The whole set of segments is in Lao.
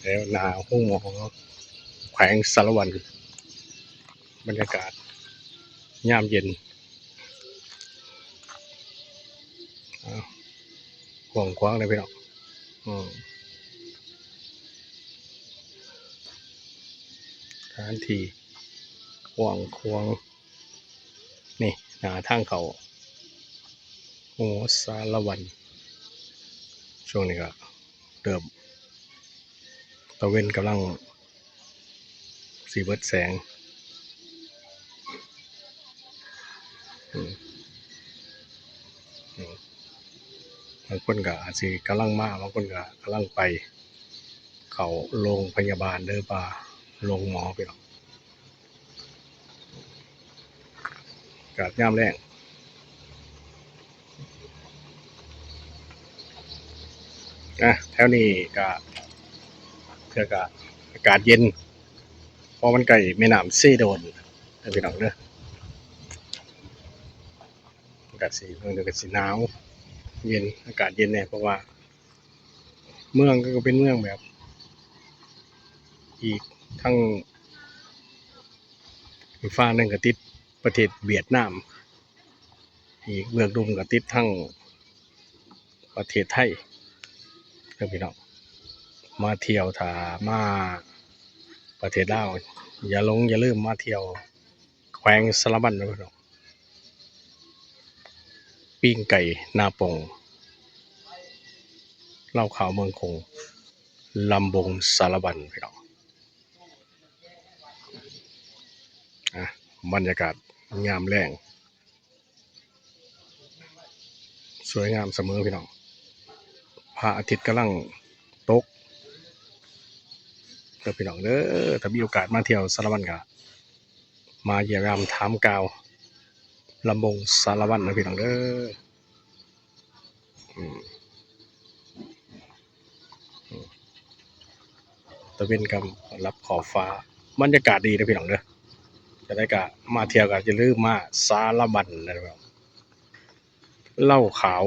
ແຖວໜ້າໂຮງໝໍແຂວງສາລະວັນ ບັນຍາກາດຍາມເຢັນ ອ້າວ ກວ້າງຂວາງເລີຍພີ່ນ້ອງ ອືມ ສະຖານທີ່ກວ້າງຂວາງ ນີ້ ໜ້າທາງເຂົ້າໂຮງໝໍສາລະວັນ ຊ່ວງນີ້ກໍເລີ່ມ ຕາເວັນກຳລັງຊິເບິດແສງ ອືມ ອືມ ບາງຄົນກໍອາດຊິກຳລັງມາ ບາງຄົນກໍກຳລັງໄປເຂົ້າໂຮງພະຍາບານ ຫຼືວ່າໂຮງໝໍ ພີ່ນ້ອງ. ອາກາດຍາມແລ້ງ ອ່ະ ແຖວນີ້ກະ ເທື່ອກະອາກາດເຢັນ ເພາະມັນໃກ້ແມ່ນ້ຳເຊໂດນເດີພີ່ນ້ອງເດີ ອາກາດຊິ ເບິ່ງເດີ ກະຊິໜາວເຢັນ ອາກາດເຢັນແດ່ ເພາະວ່າເມືອງກໍເປັນເມືອງແບບ ອີກທາງ ອີກຟາກໜຶ່ງກໍຕິດປະເທດຫວຽດນາມ ອີກເບື້ອງໜຶ່ງກໍຕິດທາງປະເທດໄທເດີພີ່ນ້ອງ. ມາທ່ຽວ ຖ້າມາປະເທດລາວ ຢ່າຫຼົງຢ່າລືມມາທ່ຽວແຂວງສາລະວັນເດີພີ່ນ້ອງ. ປີ້ງໄກ່ນາປ່ອງ ເຫຼົ້າຂາວເມືອງຄົງ ລຳບົງສາລະວັນ ພີ່ນ້ອງ. ອ່ະ ບັນຍາກາດຍາມແລງ ສວຍງາມສະເໝີພີ່ນ້ອງ. ພະອາທິດກຳລັງຕົກເດີພີ່ນ້ອງເດີ. ຖ້າມີໂອກາດມາທ່ຽວສາລະວັນກະມາຢ້ຽມຢາມຖາມຂ່າວລຳບົງສາລະວັນເດີພີ່ນ້ອງເດີ. ອືມ ອືມ ຕາເວັນກຳລັບຂອບຟ້າ ບັນຍາກາດດີເດີພີ່ນ້ອງເດີ. ຈັ່ງໃດກະມາທ່ຽວກະຢ່າລືມມາສາລະວັນເດີພີ່ນ້ອງ. ເຫຼົ້າຂາວ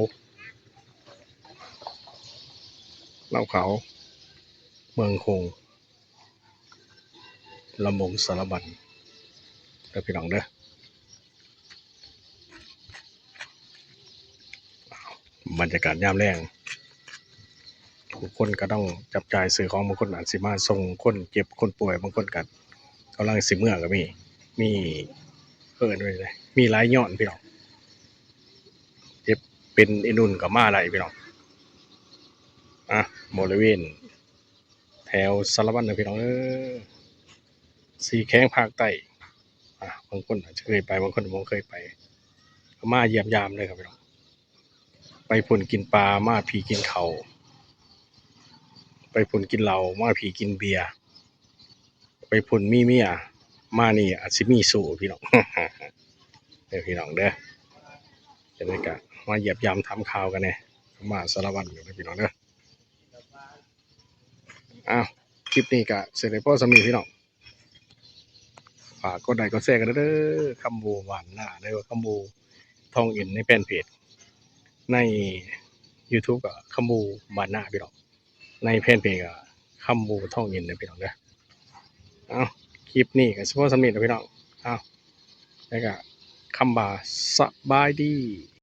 ເຫຼົ້າຂາວເມືອງຄົງ ລຳບົງສາລະວັນເດີພີ່ນ້ອງເດີ. ບັນຍາກາດຍາມແລງ ຜູ້ຄົນກໍຕ້ອງຈັບຈ່າຍຊື້ຂອງ ບາງຄົນອາດຊິມາສົ່ງຄົນເຈັບຄົນປ່ວຍ ບາງຄົນກໍກຳລັງຊິເມືອກໍມີ ມີ ເອີ້ນວ່າຈັ່ງໃດ ມີຫຼາຍຍ້ອນພີ່ນ້ອງ. ເຈັບເປັນອີ່ນຸ່ນກໍມາໄດ້ພີ່ນ້ອງ. ອ່ະ ບໍລິເວນ ແຖວສາລະວັນເດີພີ່ນ້ອງເອີຍ ສີ່ແຂວງພາກໃຕ້. ອ່າ ບາງຄົນອາດຈະເຄີຍໄປ ບາງຄົນບໍ່ເຄີຍໄປ ກໍມາຢ້ຽມຢາມເດີຄັບພີ່ນ້ອງ. ໄປພຸ້ນກິນປາ ມາພີ້ກິນເຂົ້າ, ໄປພຸ້ນກິນເຫຼົ້າ ມາພີ້ກິນເບຍ, ໄປພຸ້ນມີເມຍ ມານີ້ອາດຊິມີຊູ້ພີ່ນ້ອງ ເດີພີ່ນ້ອງເດີ. ຈັ່ງໃດກໍມາຢ້ຽມຢາມຖາມຂ່າວກັນແດ່ ມາສາລະວັນເດີພີ່ນ້ອງເດີ. ອ້າວ ຄລິບນີ້ກະຊິໄດ້ພໍສ່ຳນີ້ພີ່ນ້ອງ. ຝາກກົດໄລກົດແຊກັນເດີ ຄຳບູບ້ານນາ ຫຼືວ່າຄຳບູທອງເອັນ ໃນແຟນເພຈ ໃນຢູທູບກະຄຳບູບ້ານນາພີ່ນ້ອງ, ໃນແຟນເພຈກະຄຳບູທອງເອັນເດີພີ່ນ້ອງເດີ. ເອົາ ຄລິບນີ້ກະຊິພໍສ່ຳນີ້ລະພີ່ນ້ອງ. ເອົາ ແລ້ວກະຄຳວ່າສະບາຍດີ.